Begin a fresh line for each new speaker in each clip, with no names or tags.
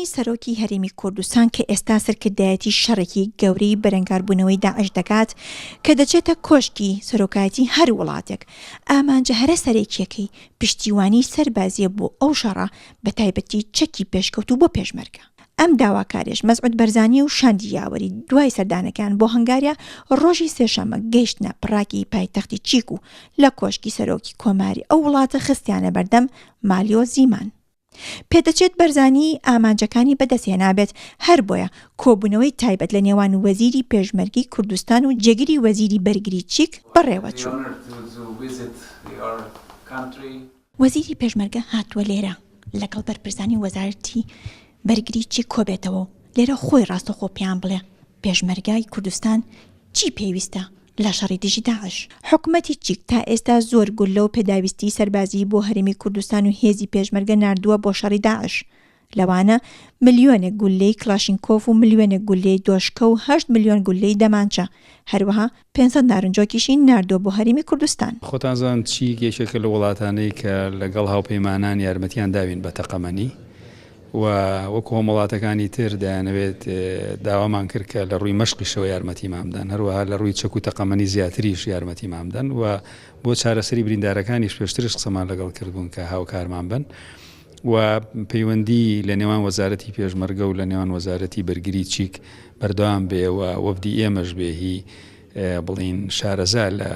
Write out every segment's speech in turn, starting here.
سەرۆکی هەرێمی کوردستان کە ئێستا سەرکردایەتی شەڕێکی گەورەی بەرەنگاربوونەوەی داعش دەکات کە دەچێتە کۆشکی سەرۆکایەتی هەر وڵاتێک، ئامانجە هەرە سەرەکییەکەی پشتیوانیی سەربازییە بۆ ئەو شەڕە بەتایبەتی چەکی پێشکەوتوو بۆ پێشمەرگە. ئەم داواکاریەش مەسعود بەرزانی و شاندی یاوەری دوای سەردانەکەیان بۆ هەنگاریا ڕۆژی سێشەممە گەیشتنە پراگی پایتەختی چیک و لە کۆشکی سەرۆکی کۆماری ئەو وڵاتە خستیانە بەردەم مالیۆ زیمان. پێدەچێت بەرزانی ئامانجەکانی بەدەستهێنابێت، هەربۆیە کۆبوونەوەی تایبەت لە نێوان وەزیری پێشمەرگەی کوردستان و جێگری وەزیری بەرگری چیک بەڕێوەچوو. وەزیری پێشمەرگە هاتووە لێرە لەگەڵ بەرپرسانی وەزارەتی بەرگری چیک کۆبێتەوە و لێرە خۆی ڕاستەوخۆ پێیان بڵێ پێشمەرگای کوردستان چی پێویستە لە شەڕی دژی داعش. حکومەتی چیک تا ئێستا زۆر گوللە و پێداویستیی سەربازیی بۆ هەرێمی کوردستان و هێزی پێشمەرگە ناردووە بۆ شەڕی داعش، لەوانە ملیۆنێک گوللەی کڵاشینکۆف و ملیۆنێک گوللەی دۆشکە و هەشت ملیۆن گوللەی دەمانچە، هەروەها 500 نارنجۆکیشی ناردووە بۆ هەرێمی کوردستان.
خۆتان زان چیک یەکێکە لە وڵاتانەی کە لەگەڵ هاوپەیمانان یارمەتیان داوین بە تەقەمەنی و وەکو هەموڵاتەکانی تر دەیانەوێت داوامان کرد کە لە ڕووی مەشقیشەوە یارمەتیمان بدەن هەروەها لە ڕووی چەک و تەقەمەنی زیاتریش یارمەتیمان بدەن و بۆ چارەسەری بریندارەکانیش پێشترش قسەمان لەگەڵ کردبوون کە هاوکارمان بن و پەیوەندی لە نێوان وەزارەتی پێشمەرگە و لە نێوان وەزارەتی بەرگری چیک بەردەوام بێ و وەفدی ئێمەش بێ هی بڵین شارەزا لە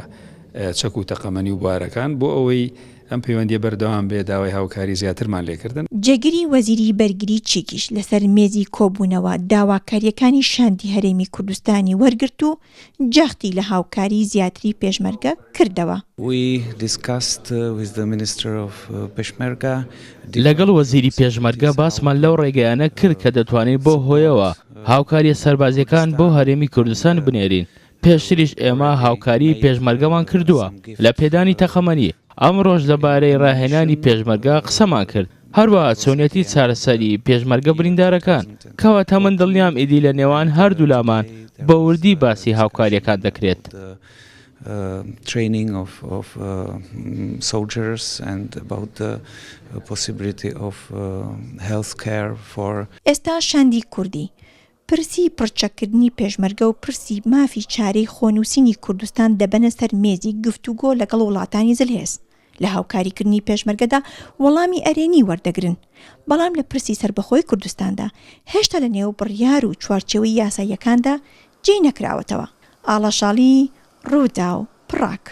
چەک و تەقەمەنی و بوارەکان بۆ ئەوەی ئەم پەیوەندیە بەردەوام بێ داوای هاوکاری زیاترمان لێکردن.
جێگری وەزیری بەرگری چیکیش لەسەر مێزی کۆبوونەوە داواکارییەکانی شاندی هەرێمی کوردستانی وەرگرت و جەختی لە هاوکاریی زیاتری پێشمەرگە کردەوە.
لەگەڵ وەزیری پێشمەرگە باسمان لەو ڕێگەیانە کرد کە دەتوانین بەو هۆیەوە هاوکارییە سەربازییەکان بۆ هەرێمی کوردستان بنێرین، پێشتریش ئێمە هاوکاریی پێشمەرگەمان کردووە لە پێدانی تەقەمەنی، ئەمڕۆش لەبارەی ڕاهێنانی پێشمەرگە قسەمان کرد، هەروەها چۆنیەتی چارەسەری پێشمەرگە بریندارەکان، کەواتە من دڵنیام ئیدی لە نێوان هەردوولامان بە وردی باسی هاوکارییەکان دەکرێت.
ئێستا شاندی کوردی پرسی پڕچەککردنی پێشمەرگە و پرسی مافی چارەی خۆنووسینی کوردستان دەبەنە سەر مێزی گفتوگۆ لەگەڵ وڵاتانی زلهێز. لە هاوکاریکردنی پێشمەرگەدا وەڵامی ئەرێنی وەردەگرن، بەڵام لە پرسی سەربەخۆی کوردستاندا هێشتا لە نێو بڕیار و چوارچێوەی یاساییەکاندا جێی نەکراوەتەوە. ئاڵاشاڵی، رووداو، پڕاگ.